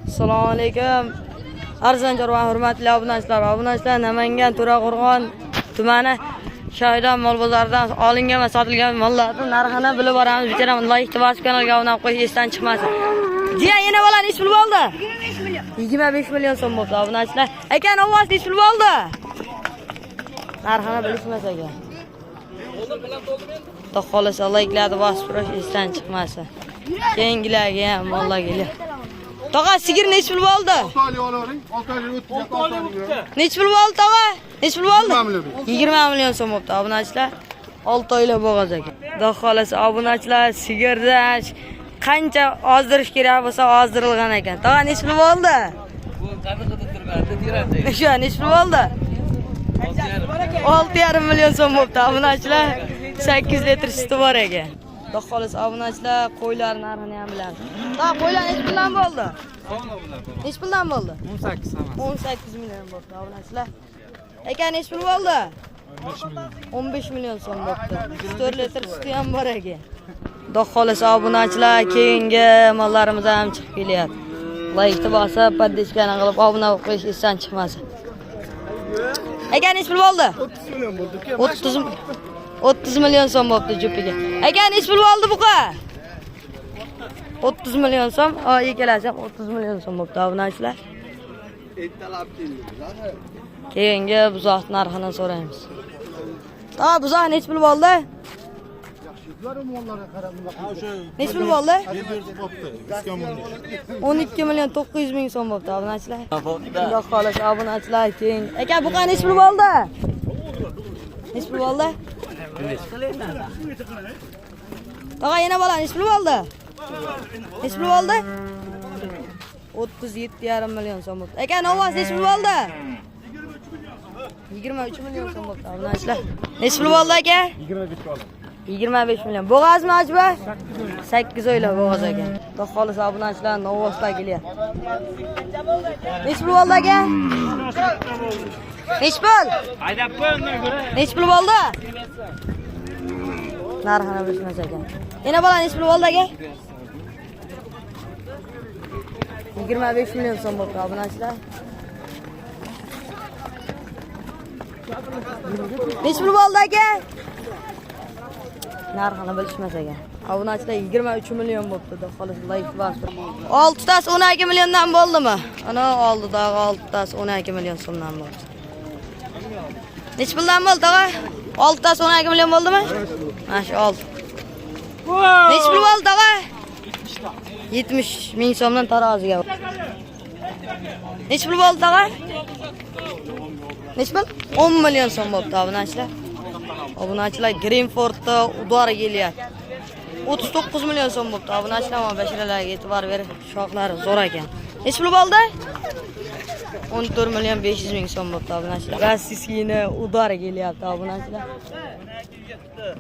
Assalomu alaykum. Arzon chorva hurmatli obunachilar. Obunachilar, Namangan To'raqo'rg'on tumani Shohidon mol bozoridan olingan va sotilgan mollarning narxini bilib boramiz. Bicharam like bosib kanalga obuna qo'yish esdan chiqmasin. Jiyan, yana bola nechi pul bo'ldi? 25 million. 25 million so'm bo'ldi obunachilar. Aka, ovoz nechi pul bo'ldi? Narxini bilishmas ekan. Xudo xohlasa likelarni bosib turish esdan chiqmasin. Keyingilarga ham mollar kelyapti. Tog'a, sigir nechi pul bo'ldi? 6 oylik olavering. 6 oylik o'tdi. 6 oylik. Nechi pul bo'ldi, tog'a? Nechi pul bo'ldi? 20 million. 20 million so'm bo'libdi obunachilar. 6 oylik bo'g'oz ekan. Xudo xohlasa obunachilar, sigirdan qancha ozdirish kerak bo'lsa ozdirilgan ekan. Tog'a, nechi pul bo'ldi? O'sha nechi pul bo'ldi? 6,5 million so'm bo'libdi obunachilar. 8 litr suti bor ekan. Xudo xohlasa obunachilar, qo'ylar narxini ham bilamiz. Tog'a, qo'ylar nechi puldan bo'ldi? Nechi puldan bo'ldi? 18 hammasi. 18 million bo'libdi obunachilar. Aka, nechi pul bo'ldi? 15 million so'm bo'libdi. 4 litr suti ham bor ekan. Xudo xohlasa obunachilar, keyingi mollarimiz ham chiqib kelyapti. Laykni bosib, подписка ni qilib, obuna bo'lib qo'yish esdan chiqmasin. Aka, nechi pul bo'ldi? 30 million bo'ldi. 30 million so'm bo'libdi jupiga. Aka, nechi pul bo'ldi buqa? 30 million so'm. O, ikkalasi ham 30 million so'm bo'libdi obunachilar. Keyingi buzoq narxini so'raymiz. Ta, buzoq nechi pul bo'ldi? Nechi pul bo'ldi? 12 million 900 ming so'm bo'libdi obunachilar. Xudo xohlasa obunachilar, keyin. Aka, buqa nechi pul bo'ldi? Nechi pul bo'ldi? Tog'a, yana bola nechi pul bo'ldi? Nechi pul bo'ldi? 37,5 million so'm bo'libdi. Aka, novoz nechi pul bo'ldi? 23 million so'm bo'libdi obunachilar. Nechi pul bo'ldi, aka? 25 oldim. 25 million. Bo'g'azmi ajba? 8 oylik bo'g'az ekan. Xudo xohlasa obunachilar, novvoslar kelyapti. Nechi pul bo'ldi, aka? Nechi pul? Haydab qo'y undan ko'ra. Nechi pul bo'ldi? Narxini bilishmas ekan. Yana bola nechi pul bo'ldi, aka? 25 million so'm bo'ldi obunachilar. Nechi pul bo'ldi, aka? Narxini bilishmas ekan. Obunachilar, 23 million bo'libdi. Xudo xohlasa like bosib. Oltitasi 12 milliondan bo'ldimi? Ana oldidagi oltitasi 12 million so'mdan bo'ldi. Nechi puldan bo'ldi, tog'a? Oltitasi 12 million bo'ldimi? Mana shu olti. Nechi pul bo'ldi, tog'a? 70 ming so'mdan taroziga. Nechi pul bo'ldi, tog'a? Nechi pul? 10 million so'm bo'libdi obunachilar. Obunachilar, Greenfordda udor kelyapti. 39 million so'm bo'libdi obunachilar, mana basharalarga e'tibor berib, shoxlari zo'r ekan. Nechi pul bo'ldi? 14 million 500 ming so'm bo'libdi obunachilar. Rossiyskiyni udor kelyapti obunachilar.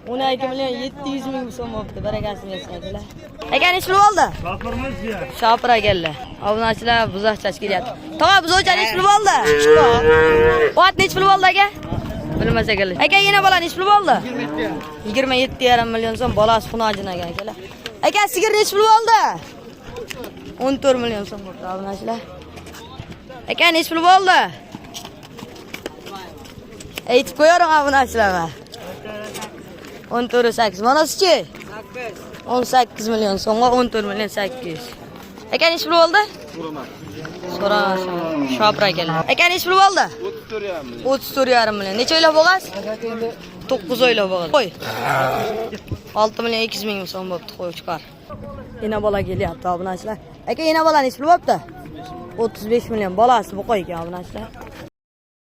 12 million 700 ming so'm bo'libdi. Barakasini bersin, akalar. Aka, nechi pul bo'ldi? Shopir akalar. Obunachilar, buzoqcha kelyapti. Tog'a, buzoqcha nechi pul bo'ldi? Ot nechi pul bo'ldi, aka? Bilmas ekanlar. Aka, yana bola nechi pul bo'ldi? 27,5 million so'm, bolasi xunojin ekan, akalar. Aka, sigir nechi pul bo'ldi? 14 million so'm bo'ldi obunachilar. Aka, nechi pul bo'ldi? Aytib qo'yaring obunachilarga. 14,8. Manasichi? 18 million so'mga 14 million 800. Aka, nechi pul bo'ldi? So'ramasin. Shopir akalar. Aka, nechi pul bo'ldi? 34,5 million. Necha oylik bo'g'az? 9 oylik bo'g'az. Qo'y. 6 million 200 ming so'm bo'libdi qo'y chiqar. Ena bola kelyapti obunachilar. Aka, ena bola nechi pul bo'libdi? 35 million. Bolasi bu qo'y ekan obunachilar.